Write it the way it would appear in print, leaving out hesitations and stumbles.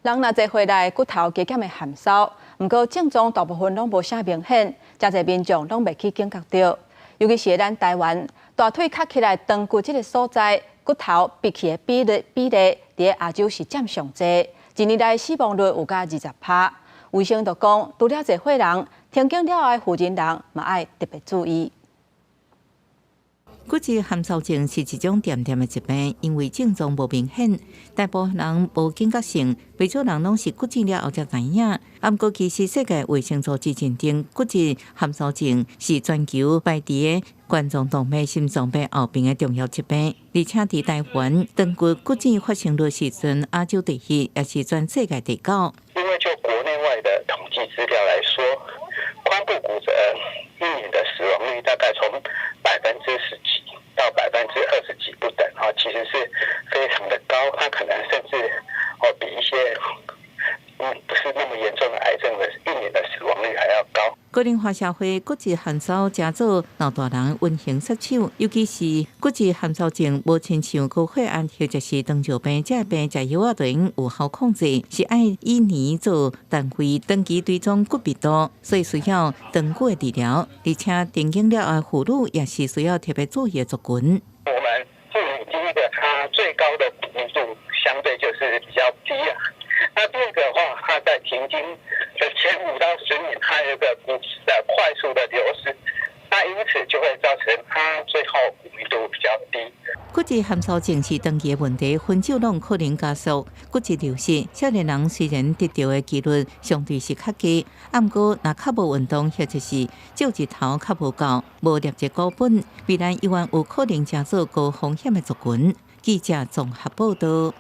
人若濟歲來骨頭加減會含梢，毋過症狀大部分攏無啥明顯，誠濟民眾攏袂去警覺著。尤其是咱台灣，大腿較起來長骨這个所在，骨頭拔去的比例，佇亞洲是佔上濟，一年來死亡率有甲20%。醫生就講，除了濟歲人，停經了後的婦人人嘛愛特別注意。骨質含梢症是一種恬恬的疾病，因為症狀無明顯，大部分人無警覺性，袂少人攏是骨折了後才知影。啊，毋過其實世界衛生組織認定骨質含梢症是全球排佇冠狀動脈、心臟病後邊的重要疾病，而且佇台灣，長骨骨折發生率是全亞洲第一，也是全世界第九。因為就國內外的統計資料來說，髖部骨折一年的死亡率大概從10%幾到20%幾不等，啊，其實是非常的高，它可能甚至哦比一些不是那麼嚴重的癌症的一年的死亡率還要高。高齡化社會骨質含梢誠做老大人聞形殺手，尤其是骨質含梢症，無親像高血壓或者是糖尿病，這病食藥仔就能有效控制，是愛以年做單位，長期追蹤骨密度，所以需要長久的治療，而且停經了後婦女也是需要特別注意的族群。我們婦女第一個，它最高的骨密度相對就是比較低啊。那第二個的話，它在停經的前5到10年，它有一個骨質的快速的流失，那因此就會造成它最後骨密度比較低。骨質含梢症是長期的問題，分手攏可能加速骨質流失。少年人雖然得著的幾率相對是較低，啊，毋過若較無運動或者是照日頭較無夠，無攝入骨粉，未來猶原有可能成做高風險的族群。記者綜合報道。